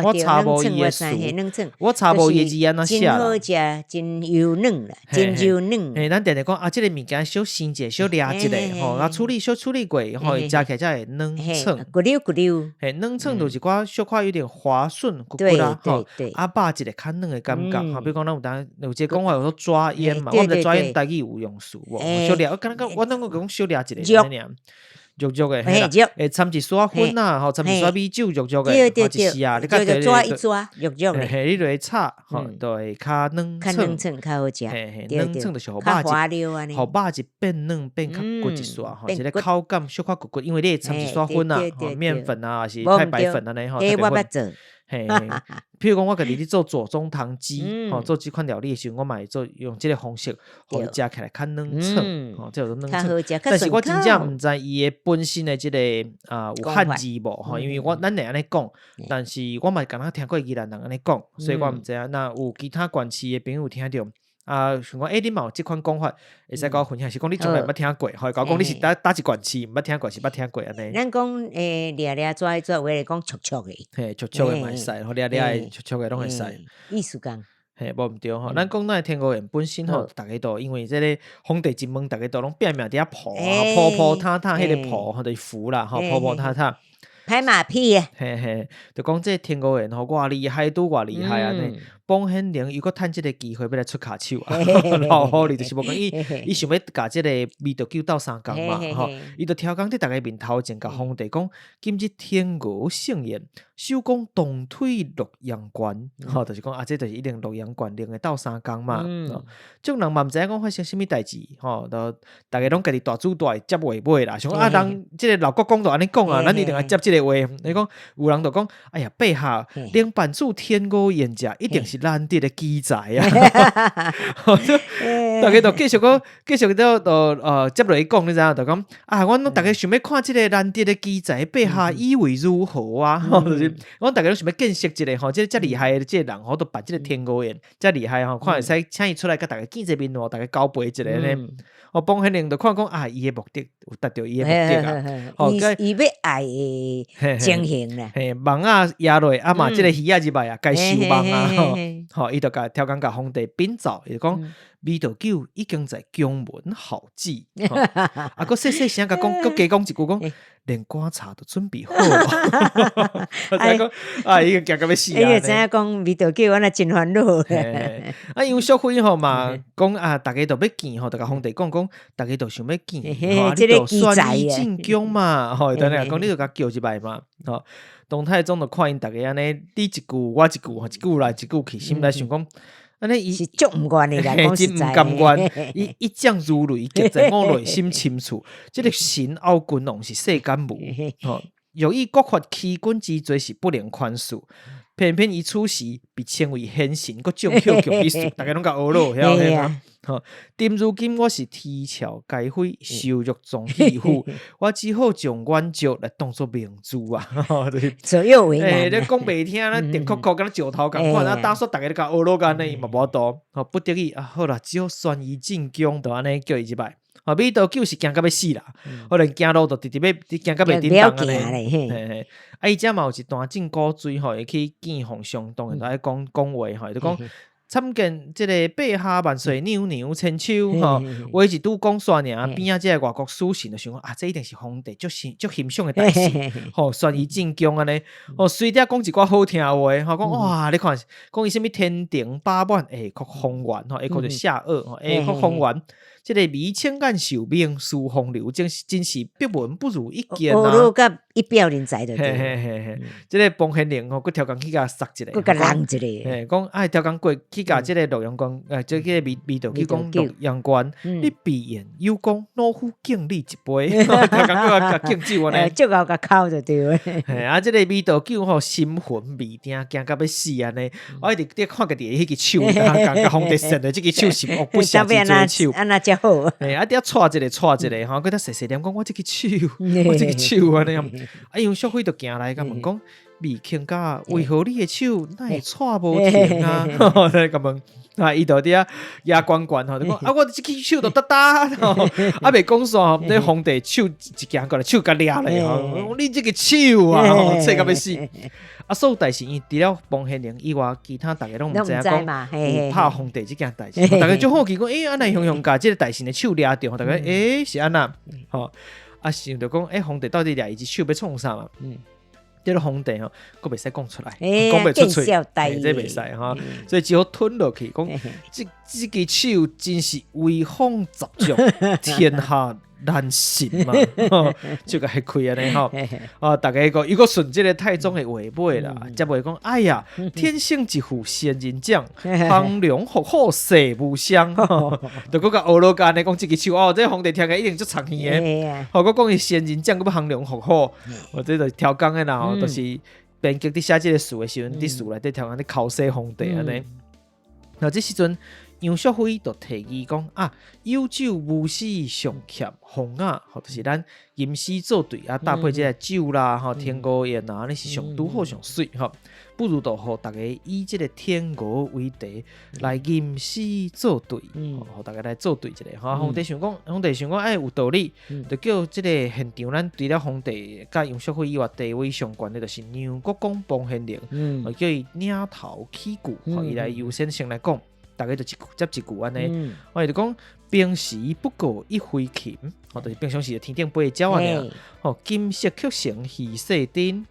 我查無伊的詞，我查無伊的字按怎寫啦。真好食，真幼嫩啦，真柔軟。嘿，咱定定講啊，這個物件小生一下，小掠一下，吼，啊處理小處理過，吼，食起來才會軟脆。骨溜骨溜。嘿，軟脆就是寡小可有點滑順骨骨啦，吼。啊，肉一個較軟的感覺，吼，比如講咱有當有一個講法叫做抓醃嘛，我毋知抓醃台語有用詞無？小掠，我感覺我攏講小掠一下按呢爾。肉肉的，嘿啦，會摻一絲仔粉啊，吼，摻一絲米酒，肉肉的，吼，一絲啊，你較抓一抓，肉肉的，嘿，你落去炒，吼，就會較軟脆，較軟脆，較好食，嘿嘿，軟脆就是予肉質，予肉質變軟變較骨一絲，吼，一個口感小可骨骨，因為你會摻一絲粉啊，吼，麵粉啊，還是太白粉按呢，吼，太白粉。嘿，譬如講，我家己咧做左宗棠雞，吼，做這款料理的時陣，我嘛會做用這個方式，予伊食起來較軟脆，吼，這叫做軟脆。但是我真正毋知伊的本身的這個啊有漢字無，吼，因為我咱會按呢講，但是我嘛敢若聽過宜蘭人按呢講，所以我毋知影。若有其他縣市的朋友聽著。啊，想講，欸，你嘛有這款講法，會使共我分享，是講你從來毋捌聽過，吼，共我講你是佗佗一縣市，毋捌聽過，是捌聽過按呢？咱講，欸，掠掠抓一抓，有的講戳戳的，嘿，戳戳的嘛會使，吼，掠掠的、戳戳的攏會使。意思仝。嘿，無毋對吼，咱講咱的天五宴本身吼，逐家都因為這個皇帝一問，逐家都攏拼命佇遐抱啊，抱抱踏踏，彼個抱吼就是扶啦，吼，抱抱踏踏。拍馬屁啊！嘿嘿，就講這天五宴吼，偌厲害，拄偌厲害按呢。榜顯靈又閣趁這個機會欲來出跤手啊！老狐狸就是無講伊，伊想欲共這個美豆久鬥相共嘛，吼！伊就超工佇逐家面頭前共皇帝講：今日天吳盛宴，首攻東推洛陽關，吼，就是講啊，這就是一定洛陽縣令的鬥相共嘛。眾人嘛毋知影講發生啥物代誌，吼，都逐家攏家己大主大接話尾啦。想講啊，人這個老國公都按呢講啊，咱一定愛接這個話。伊講有人就講，哎呀，陛下，能辦出天吳宴者，一定是難得的奇才啊！逐家就繼續講，繼續就就接落去講，你知影？就講啊，阮攏逐家想欲看這個難得的奇才，陛下意為如何啊？就是阮逐家攏想欲見識一下吼，這個遮厲害的這個人吼，都辦這個天吳宴，遮厲害吼，看會使請伊出來共逐家見一面哦，逐家交陪一下呢。哦，榜顯靈就看講啊，伊的目的有達著伊的目的啊，吼，伊欲愛的情形啦。嘿，網仔壓落，啊嘛，這個魚仔入來啊，該收網啊，吼，吼，伊就共超工共皇帝稟奏，伊就講美豆久已經在宮門候旨，啊，閣細細聲共講，閣加講一句講。連棺柴都準備好，啊，伊驚甲欲死啊！伊就知影講美豆久，阮也真煩惱。啊，楊淑妃吼嘛，講啊，逐家都欲見吼，就共皇帝講講，逐家都想欲見，吼，你就選伊進宮嘛，吼，等下講你就共叫入來嘛，吼，唐太宗就看𪜶逐家按呢，你一句我一句，一句來一句去，心內想講。按呢伊是足毋願的啦，真毋甘願。伊一將如雷擊在我內心深處，這個神奧君王是世間無。吼，若以國法欺君之罪是不能寬恕，偏偏伊此時被稱為賢臣，閣眾口強去說，逐家攏共呵咾，曉得嗎？吼，朕如今我是啼笑皆非，受辱壯氣夫，我只好將阮石來當做明珠啊！左右為難。欸，你講袂聽，咱電哭哭，敢若石頭仝款，啊，打煞逐家咧共呵咾按呢，伊嘛無法度，吼，不得已啊，好啦，只好選伊進宮，就按呢叫伊入來。啊，美豆久是驚甲欲死啦，可能行路就直直欲驚甲袂振動按呢。嘿嘿，啊，伊遮嘛有一段真古錐吼，會去見皇上，當然都愛講講話吼，就講。參見這個陛下萬歲娘娘千秋吼，話一拄講煞爾，邊仔這個外國使臣就想講啊，這一定是皇帝足欣足欣賞的大臣，吼，宣伊進宮按呢，吼，隨著講一寡好聽話，吼，講哇，你看講伊啥物天庭飽滿，下剋風雲，吼，下剋就下顎，吼，下剋風雲。這個眉清眼秀，名士風流，真是真是百聞不如一見啊！學甲一表人才就對。嘿嘿嘿嘿，這個彭賢龍吼，閣超工去共捒一下，閣共弄一下。嘿，講啊，超工過去共這個洛陽關，這個麋麋道久講洛陽關，你必言有功，老夫敬你一杯。超工閣共敬酒按呢，足𠢕共哭就對。嘿，啊，這個麋道久吼，心魂未定，驚甲欲死按呢。我一直佇看家己的彼支手，共皇帝伸的這支手是惡不赦之罪手。按呢才好。嘿，啊，佇遐掣一下掣一下吼，閣佇細細念講，我這支手，我這支手按呢。啊，楊淑妃就行來共問講，麋卿家，為何你的手哪會掣無停啊？來共問，啊，伊就佇遐攑懸懸吼，就講啊，我這支手就噠噠，啊，未講煞，這皇帝手一行過來，手共掠咧吼，你這个手啊，掣甲欲死。啊，所有代誌，伊除了彭賢龍以外，其他逐家攏毋知影講有拍皇帝這件代誌，逐家足好奇講，欸，按呢雄雄共這个大臣的手掠著，逐家欸是按怎？吼，啊想著講，欸，皇帝到底掠伊隻手欲創啥嘛？這个皇帝吼，閣袂使講出來，講袂出喙，這袂使吼，所以只好吞落去。講這這支手真是威風十丈，天下難尋嘛，就共彼開按呢吼。啊，逐家閣又閣順這个太宗的話尾啦，才袂講，哎呀，天生一副仙人掌，降龍伏虎世無雙，就閣共學落按呢講這支手哦，這个皇帝聽起來一定足長耳的，吼，閣講伊仙人掌，閣欲降龍伏虎，哦，這就是超工的啦吼，就是編劇佇寫這个事的時陣，佇事內底超工佇剾洗皇帝按呢。那這時陣，楊淑妃就提議講啊，有酒無詩尚欠風雅，吼，就是咱吟詩作對啊，搭配這个酒啦，吼，天鵝宴啊，按呢是上拄好上媠吼。不如就予逐家以這个天鵝為題來吟詩作對，予逐家來作對一下吼。皇帝想講，皇帝想講，哎，有道理，就叫這个現場咱除了皇帝佮楊淑妃以外，地位上懸的就是楊國公彭賢龍，叫伊領頭起句，予伊來優先先來講。逐家就一句接一句按呢，我就講平時不過一飛禽，吼，就是平常時天頂飛的鳥仔爾，吼，金色曲成魚細珍，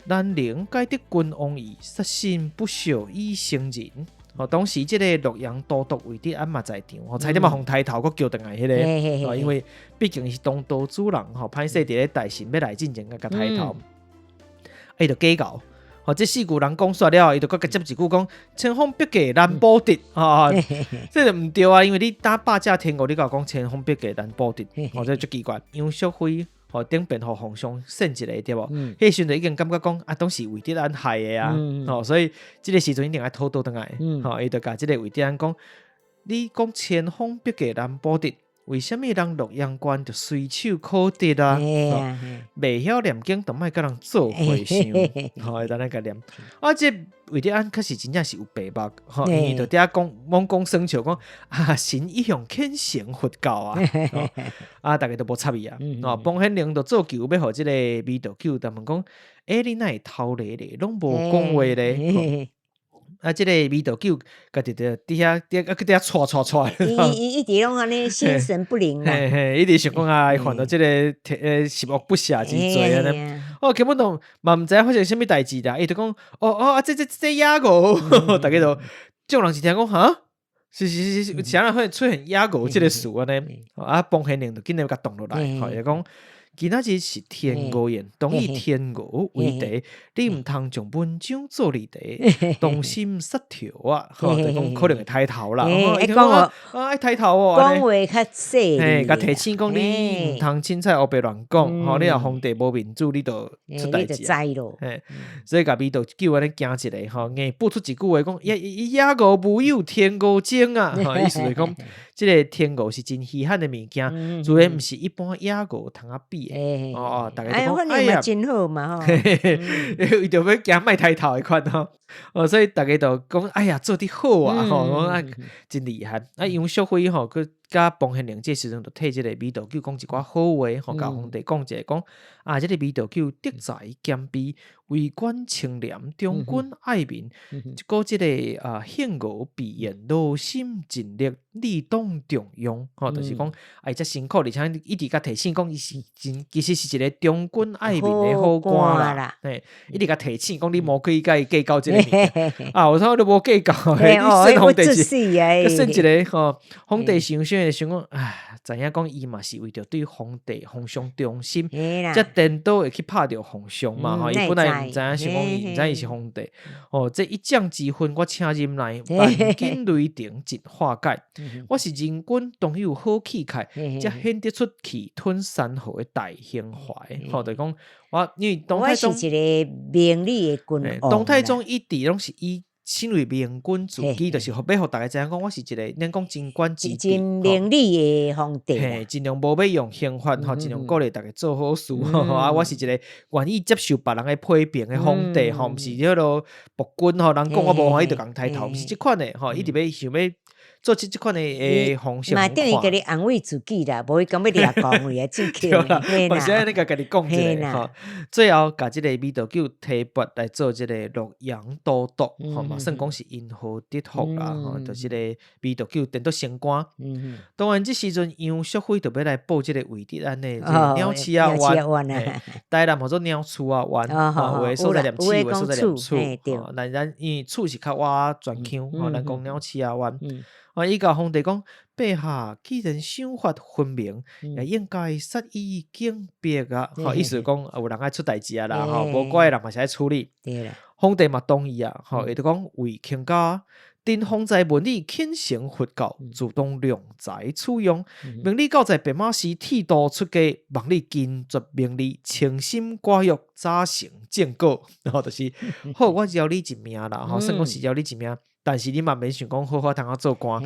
難能解得君王意，殺身不屑以成仁。吼，當時這个洛陽都督韋德安嘛在場，吼，差點嘛予抬頭閣叫轉來彼个，因為畢竟是東道主人，吼，歹勢佇咧大臣欲來進前共抬頭，伊就假𠢕。吼，這四句人講煞了，伊就閣接一句講千方百計難捕得，吼，這就毋對啊，因為你打霸者天鵝，你閣講千方百計難捕得，吼，這足奇怪。楊淑妃吼頂便予皇上扇一下對無？彼時陣就已經感覺講啊，攏是韋德安害的啊，吼，所以這个時陣一定愛討倒轉來，吼，伊就共這个韋德安講，你講千方百計難捕得。為啥物人洛陽關就隨手可得啊？袂曉念經，就莫共人做和尚。吼，會當來共念。啊，這韋德安確實真正是有白目，吼，伊就佇遐講，罔講耍笑講啊，臣一向虔誠佛教啊，啊，逐家都無插伊啊。哦，彭賢龍就做球欲予這个麋道久，但問講，欸，你哪會偷咧咧，攏無講話咧？啊！這个麋道久，家己佇遐佇啊，閣佇遐掣掣掣。伊伊一直攏按呢心神不寧啦。嘿嘿，一直想講啊，犯著這个十惡不赦之罪按呢。哦，根本都嘛毋知影發生啥物代誌啦。伊就講，哦哦啊，這這這野鵝，逐家都眾人一聽講，哈，是是是是，啥人會出現野鵝這个詞按呢？啊，彭賢龍就緊來共擋落來，吼，伊講。今仔日是天鵝宴，當以天鵝為題，你毋通將文章做離題，當心殺頭啊！吼，就講可能會抬頭啦。欸，講啊，愛抬頭哦，講話較細。嘿，共提醒講你毋通凊彩烏白亂講，吼，你若皇帝無面子，你就出代誌。嘿，所以共麋道久按呢驚一下，吼，硬補出一句話講，野野鵝無有天鵝精啊！吼，意思就是講，這个天鵝是真稀罕的物件，自然毋是一般野鵝通仔比的。哦，逐家都講，哎呀，真好嘛吼，伊就欲驚莫抬頭的款吼，哦，所以逐家都講，哎呀，做得好啊，吼，啊，真厲害。啊，楊淑妃吼，閣佮彭献玲這時陣就替這個弭道久講一寡好話，吼，共皇帝講一下講啊，這個弭道久德才兼備，為官清廉，忠君愛民，閣這個啊幸娥避言，勞心盡力，理當重用，吼，就是講啊，伊遮辛苦，而且一直共提醒講，伊是真其實是一個忠君愛民的好官啦，嘿，一直共提醒講你莫去共伊計較這個物件，啊，我說你無計較，你算皇帝是，閣算一個吼，皇帝想想想講，唉，知影講伊嘛是為著對皇帝皇上忠心，才顛倒會去拍著皇上嘛，吼，伊本來毋知影想講伊毋知伊是皇帝，哦，這一將之分我請忍耐，萬鈞雷霆盡化解，我是人君當有好氣概，才顯得出氣吞山河的大胸懷，吼，就是講我因為唐太宗我是一個明理的君王，唐太宗一直攏是以身為明君自居，就是欲予逐家知影講我是一個免講貞觀之治，真明理的皇帝，嘿，盡量無欲用刑法，吼，盡量鼓勵逐家做好事，啊，我是一個願意接受別人的批評的皇帝，吼，毋是彼落暴君，吼，人講我無歡喜就共刣頭，毋是這款的，吼，一直欲想欲做這款的的方式。嘛等於家己安慰自己啦，無伊講欲掠講位啊，正確。對啦，嘛是按呢共家己講一下吼，最後共這個弭道久提拔來做這個洛陽都督，吼嘛算講是因禍得福啦，吼，就這個弭道久顛倒升官。當然這時陣楊淑妃就欲來報這個魏德安的這個鳥鼠仔冤，台南號做鳥鼠仔冤，吼，有的所在念鼠，有的所在念鼠，吼，咱因為鼠是較倚泉腔，吼，咱講鳥鼠仔冤。啊！伊共皇帝講，陛下既然賞罰分明，也應該殺以儆別啊！吼，意思講有人愛出代誌啊啦，吼，無乖的人嘛是愛處理。皇帝嘛同意啊，吼，伊就講魏卿家，朕方才聞你懇承佛教，自當量才取用，命你到在白馬寺剃度出家，望你堅決明理，清心寡欲，早成正果。吼，就是好，我饒你一命啦，吼，算講是饒你一命。但是你嘛免想講好好通啊做官，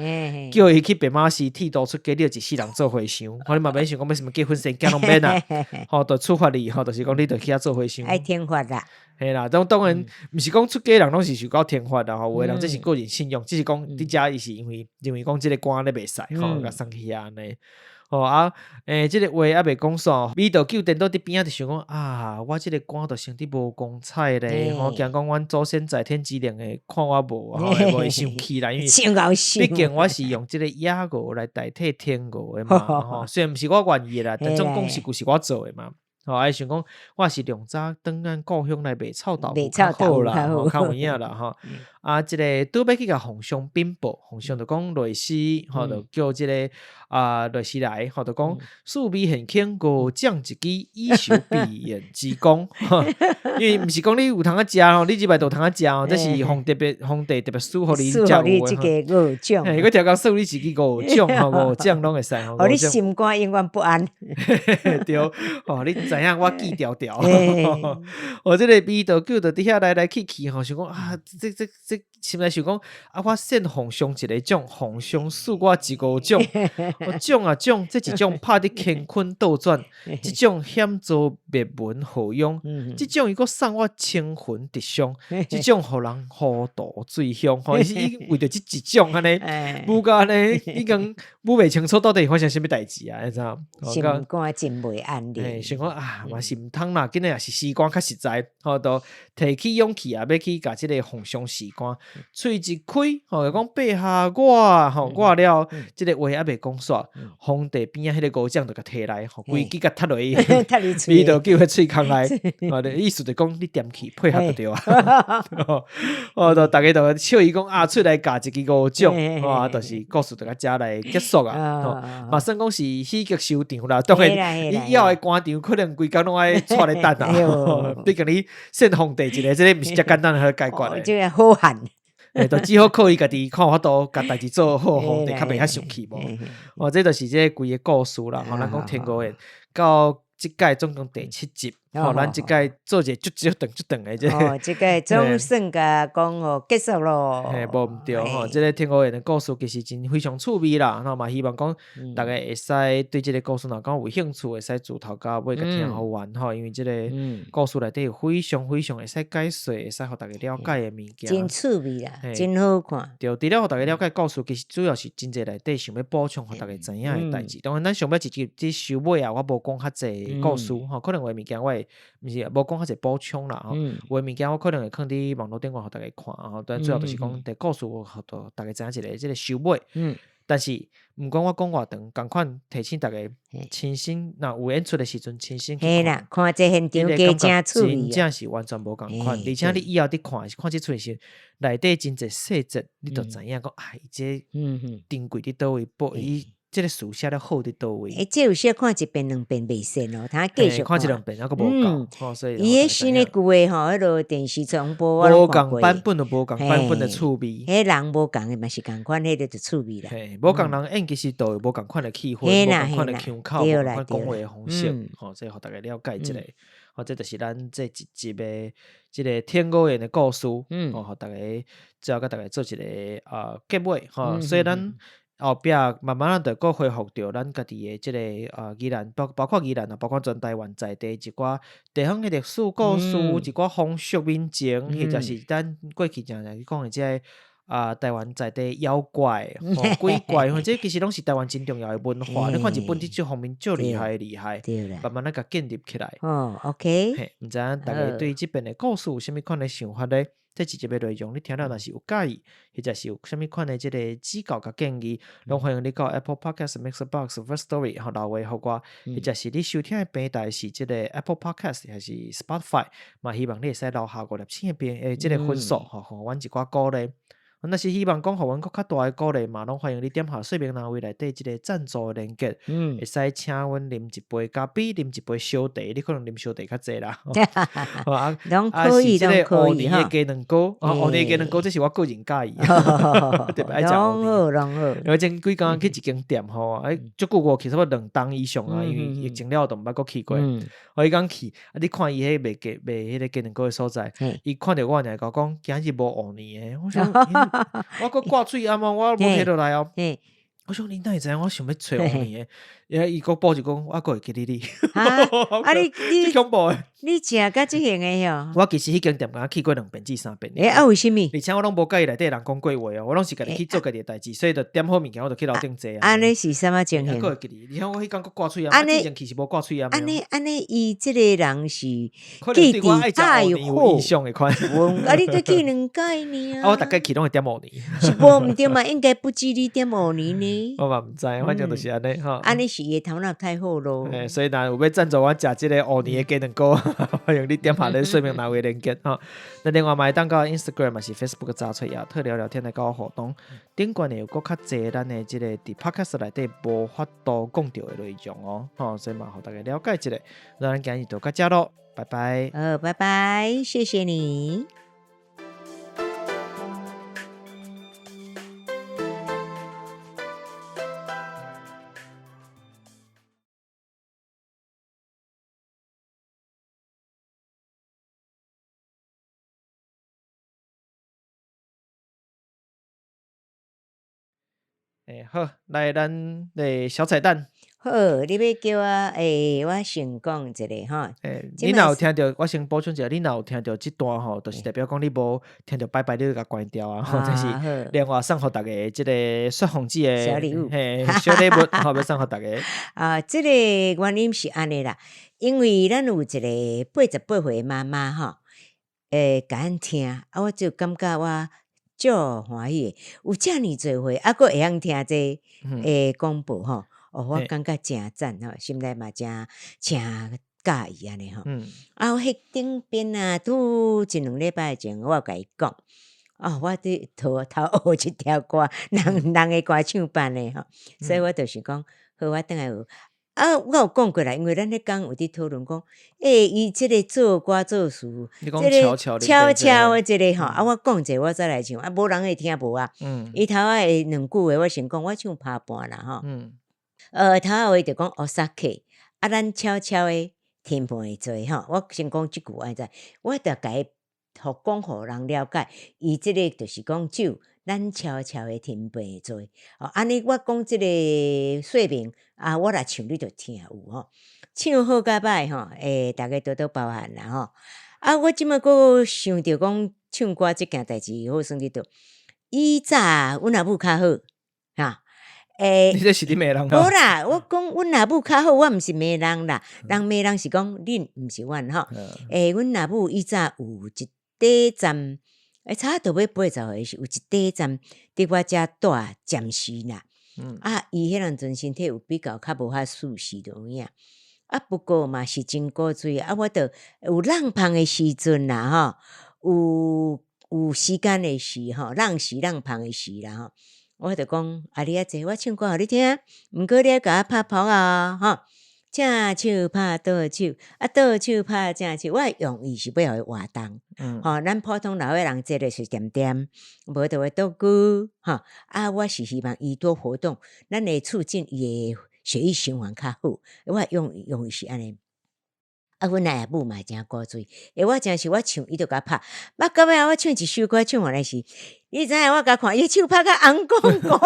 叫伊去白馬寺剃度出家，你就一世人做和尚。吼，你嘛免想講欲啥物結婚生囝攏免啊，吼，就處罰你，吼，就是講你就去遐做和尚。愛聽法啦。嘿啦，當然，毋是講出家人攏是受到懲罰啦，吼，有的人這是個人信仰，只是講佇遮伊是因為認為講這個官咧袂使，吼，共送去遐按呢。吼啊，這個話猶未講煞，弭道久顛倒佇邊仔就想講啊，我這個官就升得無光彩咧，吼，驚講阮祖先在天之靈會看我無，吼，會無會生氣啦，因為畢竟我是用這個野鵝來代替天鵝的嘛，吼，雖然毋是我願意的啦，但總講是是我做的嘛。吼，啊，想講我是量早轉咱故鄉來賣臭豆腐較好啦，吼，較有影啦，吼。啊，這個拄欲去共皇上稟報，皇上就講內侍，吼，就叫這個啊內侍來，吼，就講賜弭獻卿五醬一支，以酬避言之功。因為毋是講你有通啊食吼，你入來就有通啊食哦，這是皇特別皇帝特別賜予你食有的。五醬，嘿，閣調工賜你一支五醬吼，五醬攏會使吼。予你心肝永遠不安。對，吼，你知影我記牢牢。哦，這個弭道久就佇遐來來去去吼，想講啊，這這這。心內想講啊，我獻皇上一個獎，皇上賜我一五獎，我獎啊獎，這一獎拍得乾坤倒轉，這獎險遭滅門禍殃，這獎伊閣送我清魂直傷，這獎予人糊塗醉鄉。吼，伊是伊為著這一獎按呢，舞甲按呢，已經舞袂清楚到底發生啥物代誌啊，你知影？心肝真袂安寧。想講啊，嘛是毋通啦，今日也是辭官較實在，吼，就提起勇氣啊，欲去共這個皇上辭官。喙一開，吼，就講陛下我，吼我了，這個話猶未講煞，皇帝邊仔彼個五醬就共提來，吼，規支共踢落去，弭道久彼喙空內，吼，意思就講你踮去配合就對啊。哦，就逐家就笑伊講啊，出來咬一支五醬，啊，就是故事就到遮來結束啊。嘛算講是喜劇收場啦，當然伊以後的官場可能規工攏愛掣咧等啊。畢竟你獻皇帝一個，這個毋是遮簡單好解決的。這個好漢。欸，就只好靠伊家己看有法度，共代誌做好，皇帝較袂遐生氣無。哦，這就是這個規个故事啦。吼，咱講天鵝宴到這屆總共第七集，吼，咱這擺做一個足足長足長的這個。哦，這個總算共講吼結束咯。嘿，無毋對吼，這個天鵝園的故事其實真非常趣味啦，吼嘛希望講逐家會使對這個故事若講有興趣，會使自頭到尾共聽予完吼，因為這個故事內底有非常非常會使解說，會使予逐家了解的物件。真趣味啦，真好看。對，除了予逐家了解故事，其實主要是真濟內底想欲補充予逐家知影的代誌。當然，咱上尾一集這收尾啊，我無講較濟故事吼，可能有的物件我會毋是無講較濟補充啦吼，有的物件我可能會囥佇網路頂懸予逐家看吼，但主要就是講佇故事，予逐家知影一個這個收尾。但是毋管我講偌長，仝款提醒逐家，親身若有演出的時陣，親身去看，看這現場加誠趣味，真正是完全無仝款。而且你以後佇看看這齣時，內底真濟細節，你就知影講，啊，伊這珍貴佇佗位，報伊。這個書寫得好佇佗位？欸，這有時看一遍兩遍袂順哦，通繼續看一兩遍，猶閣無夠。吼，所以伊彼新的舊的吼，彼落電視重播，無仝版本就無仝版本的趣味。彼人無仝的嘛是仝款，彼個就趣味啦。嘿，無仝人演其實都有無仝款的氣氛，無仝款的腔口，無仝款講話的方式。吼，這予逐家了解一下。吼，這就是咱這一集的這個天鵝園的故事。吼，予逐家最後共逐家做一個啊結尾。吼，所以咱。後壁慢慢仔就閣恢復著咱家己的這個宜蘭，包括宜蘭啊，包括全台灣在地一寡地方的歷史故事，一寡風俗民情，或者是咱過去常常去講的這個啊台灣在地妖怪、鬼怪，或者其實攏是台灣真重要的文化。你看日本佇這方面足厲害厲害，慢慢仔共建立起來。哦，OK。嘿，毋知影逐家對這遍的故事有啥物款的想法咧？這一集的內容你聽了若是有佮意，或者是有啥物款的這個指教佮建議，攏歡迎你到 Apple Podcast、Mixerbox、Firstory 予留話予我，或者是你收聽的平台是這個 Apple Podcast 還是 Spotify，嘛希望你會使留下五粒星的評誒，這個分數吼，予阮一寡鼓勵。若是希望講予阮閣較大的鼓勵嘛，攏歡迎你點下說明欄位內底這個贊助的連結，會使請阮啉一杯咖啡，啉一杯燒茶，你可能啉燒茶較濟啦。啊，啊是這個烏年的雞卵糕，烏年的雞卵糕，這是我個人佮意，特別愛食烏年。因為前幾工去一間店吼，欸，足久無去，差不多兩冬以上啊，因為疫情了後就毋捌閣去過。我彼工去，啊，你看伊彼賣雞賣彼個雞卵糕的所在，伊看著我爾共我講，今日無芋泥的，我想。我閣掛喙罨哦，我無提落來哦。我想你哪會知影我想欲揣芋泥的？伊閣補一句，我閣會記得你。啊你你恐怖的，你食甲這型的喲。我其實彼間店敢若去過兩遍至三遍。欸，啊為啥物？而且我攏無佮伊內底人講過話哦，我攏是家己去做家己的代誌，所以就點好物件我就去樓頂坐啊。按呢是啥物情形？閣會記得，而且我彼工閣掛喙罨，啊之前去是無掛喙罨。按呢按呢，伊這個人是記得太好。啊，你閣去兩擺爾。啊，我逐擺去攏會點芋泥。是無毋對嘛？應該不止你點芋泥呢。我嘛毋知，反正就是按呢吼。按呢是伊的頭腦太好咯。所以若有欲贊助阮食這個芋泥的雞卵糕，歡迎你點下咧說明欄位連結吼。那另外嘛會當到 Instagram 嘛是 Facebook 查揣亞特聊聊天來佮我互動。頂懸會有閣較濟咱的這個佇 Podcast 內底無法度講著的內容哦，吼，所以嘛，予逐家了解一下。那咱今日就到遮囉，拜拜。好，拜拜，謝謝你。欸，好，來咱的小彩蛋。好，你欲叫我，欸，我先講一下吼。欸，你若有聽著，我先補充一下，你若有聽著這段吼，就是代表講你無聽著拜拜，你就共關掉啊。吼，這是另外送予逐家這個雪鳳姐的小禮物，嘿，小禮物，吼，欲送予逐家。啊，這個原因是按呢啦，因為咱有一個88歲的媽媽吼，欸，共咱聽，啊，我就感覺我足歡喜的，有遮爾濟歲，啊，閣會曉聽這個廣播吼。哦，我感覺誠讚吼，心內嘛誠誠佮意按呢吼。啊，我彼頂邊啊，拄一兩禮拜前，我有共伊講，哦，我佇頭頭學一條歌，人人的歌唱班的吼，所以我就是講，好，我轉來學。啊，我有講過啦，因為咱彼工有佇討論講，欸，伊這個做歌做詞，這個悄悄的這個吼，啊，我講者我再來唱，啊，無人會聽無啊。伊頭仔的兩句話，我先講，我唱拍半啦吼。頭仔話就講烏薩克，啊，咱悄悄的天病做吼。我先講這句按怎，我著共伊予講予人了解，伊這个就是講酒，咱悄悄的天病做。哦，按呢我講這个說明啊，我若唱你就聽有吼。唱好甲歹吼，欸，逐家多多包涵啦吼。啊，我這擺閣想著講唱歌這件代誌好耍佇佗。以早阮阿母較好，哈，欸，你這是咧罵人？無啦，我講阮阿母較好，我毋是罵人啦。人罵人是講恁，毋是阮吼。欸，阮阿母以早有一短暫，欸，差不多欲80歲時，有一短暫佇我遮蹛暫時啦。啊，伊彼當陣身體有比較較無遐舒適就有影。啊，不過嘛是真古錐啊！我著有浪芳的時陣啦，吼，有時間的時吼，浪時浪芳的時啦吼。我就講啊，你愛坐，我唱歌予你聽。毋過你愛共我拍噗仔吼，正手拍倒手，啊倒手拍正手。我的用意是欲予伊活動，吼，咱普通老歲人坐咧是恬恬，無就會倒久，吼。啊，我是希望伊多活動，咱會促進伊的血液循環較好。我用意是按呢。啊，阮阿母嘛誠古錐，欸，我誠是我唱，伊就共我拍。啊，到尾仔我唱一首歌唱完的時，你知影我共看，伊手拍甲紅光光，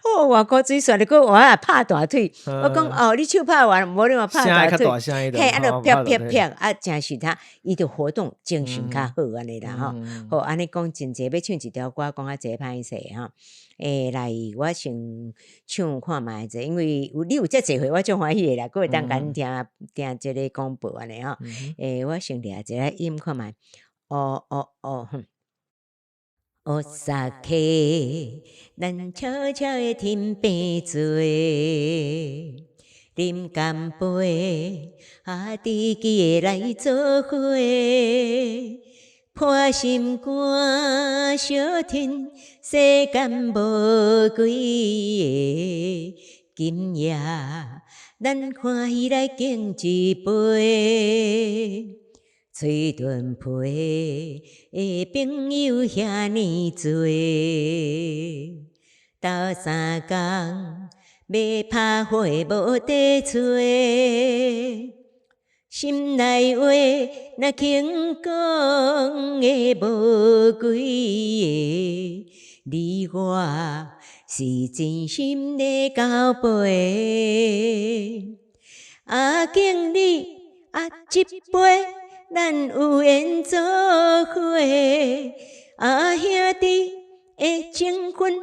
哦，偌古錐，煞咧閣我也拍大腿。我講哦，你手拍完，無你嘛拍大腿。嘿，啊，就啪啪啪，啊，誠是他，伊就活動精神較好按呢啦吼。好，按呢講真濟，欲唱一條歌，講較濟歹勢吼。欸，來，我先唱看覓者，因為有你有遮濟歲，我足歡喜的啦，閣會當共恁聽聽這個廣播按呢吼。欸，我先掠一下音看覓。哦哦哦，哼。烏紗客，咱悄悄的天邊坐，啉乾杯，啊，知己的來做伙，破心肝相趁，世間無幾个。今夜咱歡喜來敬一杯。喙唇皮的朋友遐爾濟，鬥相共欲拍火無得揣，心內話若肯講的無幾个，你我是真心的交陪，啊敬你啊這杯。咱有緣做伙，啊兄弟的情分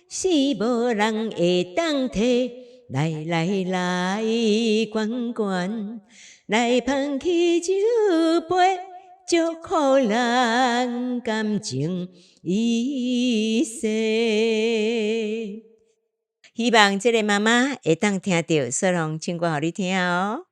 是無人會當替。來來來，懸懸來捧起酒杯，祝福咱感情一世。希望這个媽媽會當聽著，雪紅唱歌予你聽哦。